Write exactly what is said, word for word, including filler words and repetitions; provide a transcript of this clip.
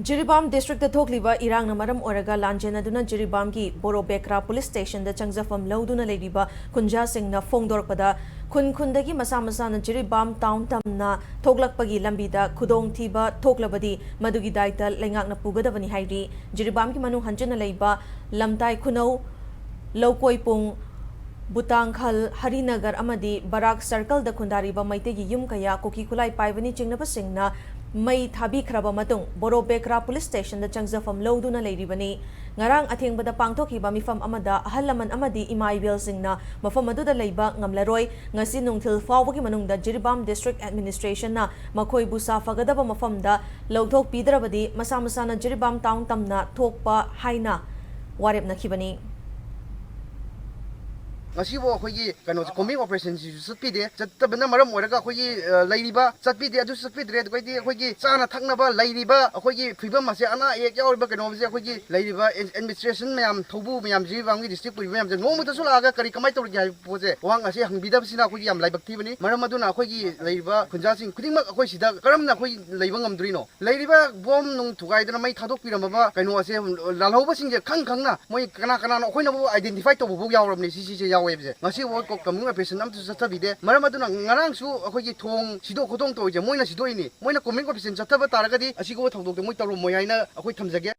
Jiribam district ꯊꯣꯛꯂꯤꯕ ꯏꯔꯥꯡꯅ ꯃꯔꯝ ꯑꯣꯏꯔꯒ ꯂꯥꯟꯖꯦꯟꯅꯗꯨꯅ ꯖꯤꯔꯤꯕꯥꯝꯒꯤ ꯕꯣꯔꯣ ꯕꯦꯀ꯭ꯔꯥ ꯄꯨꯂꯤꯁ ꯁ꯭ꯇꯦꯁꯟꯗ ꯆꯪꯖꯐꯝ ꯂꯧꯗꯨꯅ ꯂꯩꯔꯤꯕ ꯈꯨꯟꯖꯥꯁꯤꯡꯅ ꯐꯣꯡꯗꯣꯔꯛꯄꯗ, ꯈꯨꯟ ꯈꯨꯟꯗꯒꯤ ꯃꯁꯥ ꯃꯁꯥꯅ ꯖꯤꯔꯤꯕꯥꯝ ꯇꯥꯎꯟ ꯇꯝꯅ ꯊꯣꯛꯂꯛꯄꯒꯤ ꯂꯝꯕꯤꯗ ꯈꯨꯗꯣꯡꯊꯤꯕ ꯊꯣꯛꯂꯕꯗꯤ ꯃꯗꯨꯒꯤ ꯗꯥꯏꯇ ꯂꯩꯉꯥꯛꯅ ꯄꯨꯒꯗꯕꯅꯤ ꯍꯥꯏꯔꯤ꯫ ꯖꯤꯔꯤꯕꯥꯝꯒꯤ ꯃꯅꯨꯡ ꯍꯟꯖꯤꯟꯅ ꯂꯩꯕ ꯂꯝꯇꯥꯏ ꯈꯨꯅꯧ, ꯂꯧꯀꯣꯏꯄꯨꯡ, ꯕꯨꯇꯥꯡꯈꯜ, ꯍꯔꯤꯅꯒꯔ ꯑꯃꯗꯤ ꯕꯔꯥꯛ ꯁꯔꯀꯜꯗ ꯈꯨꯟꯗꯥꯔꯤꯕ ꯃꯩꯇꯩꯒꯤ ꯌꯨꯝ ꯀꯌꯥ ꯀꯨꯀꯤ ꯈꯨꯠꯂꯥꯏ ꯄꯥꯏꯕꯅꯤ ꯆꯤꯡꯅꯕꯁꯤꯡꯅ ꯃꯩ ꯊꯥꯕꯤꯈ꯭ꯔꯕ ꯃꯇꯨꯡ, ꯕꯣꯔꯣ ꯕꯦꯀ꯭ꯔꯥ ꯄꯨꯂꯤꯁ ꯁ꯭ꯇꯦꯁꯟꯗ ꯆꯪꯖꯐꯝ ꯂꯧꯗꯨꯅ ꯂꯩꯔꯤꯕꯅꯤ꯫ ꯉꯔꯥꯡ ꯑꯊꯦꯡꯕꯗ ꯄꯥꯡꯊꯣꯛꯈꯤꯕ ꯃꯤꯐꯝ ꯑꯃꯗ ꯑꯍꯜ ꯂꯃꯟ ꯑꯃꯗꯤ ꯏꯃꯥ ꯏꯕꯦꯜꯁꯤꯡꯅ ꯃꯐꯝ ꯑꯗꯨꯗ ꯂꯩꯕ ꯉꯝꯂꯔꯣꯏ, ꯉꯁꯤ ꯅꯨꯡꯊꯤꯜ ꯐꯥꯎꯕꯒꯤ ꯃꯅꯨꯡꯗ ꯖꯤꯔꯤꯕꯥꯝ ꯗꯤꯁꯇ꯭ꯔꯤꯛ ꯑꯦꯗꯃꯤꯅꯤꯁꯇ꯭ꯔꯦꯁꯟꯅ ꯃꯈꯣꯏꯕꯨ ꯁꯥꯐꯒꯗꯕ ꯃꯐꯝꯗ ꯂꯧꯊꯣꯛꯄꯤꯗ꯭ꯔꯕꯗꯤ ꯃꯁꯥ ꯃꯁꯥꯅ ꯖꯤꯔꯤꯕꯥꯝ ꯇꯥꯎꯟ ꯇꯝꯅ ꯊꯣꯛꯄ ꯍꯥꯏꯅ ꯋꯥꯔꯦꯞꯅꯈꯤꯕꯅꯤ꯫ ꯉꯁꯤꯕꯨ ꯑꯩꯈꯣꯏꯒꯤ ꯀꯩꯅꯣꯁꯦ, ꯀꯣꯝꯕꯤꯡ ꯑꯣꯄꯔꯦꯁꯟꯁꯤꯁꯨ ꯆꯠꯄꯤꯗꯦ꯫ ꯆꯠꯇꯕꯅ ꯃꯔꯝ ꯑꯣꯏꯔꯒ ꯑꯩꯈꯣꯏꯒꯤ, ꯑ, ꯂꯩꯔꯤꯕ, ꯆꯠꯄꯤꯗꯦ, ꯑꯗꯨꯁꯨ ꯆꯠꯄꯤꯗ꯭ꯔꯦ꯫ ꯑꯗꯨꯒꯩꯗꯤ ꯑꯩꯈꯣꯏꯒꯤ ꯆꯥꯅ ꯊꯛꯅꯕ ꯂꯩꯔꯤꯕ ꯑꯩꯈꯣꯏꯒꯤ ꯐꯤꯕꯝ ꯑꯁꯦ, ꯑꯅꯥ ꯑꯌꯦꯛ ꯌꯥꯎꯔꯤꯕ ꯀꯩꯅꯣꯁꯦ, ꯑꯩꯈꯣꯏꯒꯤ ꯂꯩꯔꯤꯕ ꯑꯦ-, ꯑꯦꯗꯃꯤꯅꯤꯁꯇ꯭ꯔꯦꯁꯟ ꯃꯌꯥꯝ, ꯊꯧꯕꯨ ꯃꯌꯥꯝ, ꯖꯤꯔꯤꯕꯥꯝꯒꯤ ꯗꯤꯁꯇ꯭ꯔꯤꯛ ꯄꯨꯔꯤꯕ ꯃꯌꯥꯝꯁꯦ ꯅꯣꯡꯃꯇꯁꯨ ꯂꯥꯛꯑꯒ ꯀꯔꯤ, ꯀꯃꯥꯏꯅ ꯇꯧꯔꯤꯒꯦ ꯍꯥꯏꯕ ꯄꯣꯠꯁꯦ, ꯋꯥꯍꯪ ꯑꯁꯦ ꯍꯪꯕꯤꯗꯕꯁꯤꯅ ꯑꯩꯈꯣꯏꯒꯤ ꯌꯥꯝ ꯂꯥꯏꯕꯛ ꯊꯤꯕꯅꯤ꯫ ꯃꯔꯝ ꯑꯗꯨꯅ ꯑꯩꯈꯣꯏꯒꯤ ꯂꯩꯔꯤꯕ ꯈꯨꯟꯖꯥꯁꯤꯡ ꯈꯨꯗꯤꯡꯃꯛ ꯑꯩꯈꯣꯏ ꯁꯤꯗ ꯀꯔꯝꯅ ꯑꯩꯈꯣꯏ ꯂꯩꯕ ꯉꯝꯗꯣꯔꯤꯅꯣ? ꯂꯩꯔꯤꯕ ꯕꯣꯝ ꯅꯨꯡ ꯊꯨꯒꯥꯏꯗꯅ ꯃꯩ ꯊꯥꯗꯣꯛꯄꯤꯔꯝꯃꯕ ꯀꯩꯅꯣ ꯑꯁꯦ, ꯂꯥꯜꯍꯧꯕꯁꯤꯡꯁꯦ ꯈꯪ ꯈꯪꯅ ꯃꯣꯏ ꯀꯅꯥ ꯀꯅꯥꯅꯣ ꯑꯩꯈꯣꯏꯅꯕꯨ ꯑꯥꯏꯗꯦꯟꯇꯤꯐꯥꯏ ꯇꯧꯕꯐꯥꯎ ꯌꯥꯎꯔꯕꯅꯤ꯫ ꯁꯤ, ꯁꯤꯁꯦ ꯌꯥꯎꯋꯦꯕꯁꯦ꯫ ꯉꯁꯤ ꯐꯥꯎ ꯀꯣ-, ꯀꯝꯃꯨꯅꯤꯇꯤ ꯑꯣꯄꯔꯦꯁꯟ ꯑꯝꯇꯁꯨ ꯆꯠꯊꯕꯤꯗꯦ꯫ ꯃꯔꯝ ꯑꯗꯨꯅ ꯉꯔꯥꯡꯁꯨ ꯑꯩꯈꯣꯏꯒꯤ ꯊꯣꯡ ꯁꯤꯗꯣꯛ ꯈꯣꯠꯇꯣꯛ ꯇꯧꯔꯤꯁꯦ ꯃꯣꯏꯅ ꯁꯤꯗꯣꯛꯏꯅꯤ꯫ ꯃꯣꯏꯅ ꯀꯣꯝꯕꯤꯡ ꯑꯣꯄꯔꯦꯁꯟ ꯆꯠꯊꯕ ꯇꯥꯔꯒꯗꯤ ꯑꯁꯤꯒꯨꯝꯕ ꯊꯧꯗꯣꯛꯇꯣ ꯃꯣꯏ ꯇꯧꯔꯝꯃꯣꯏ ꯍꯥꯏꯅ ꯑꯩꯈꯣꯏ ꯊꯝꯖꯒꯦ꯫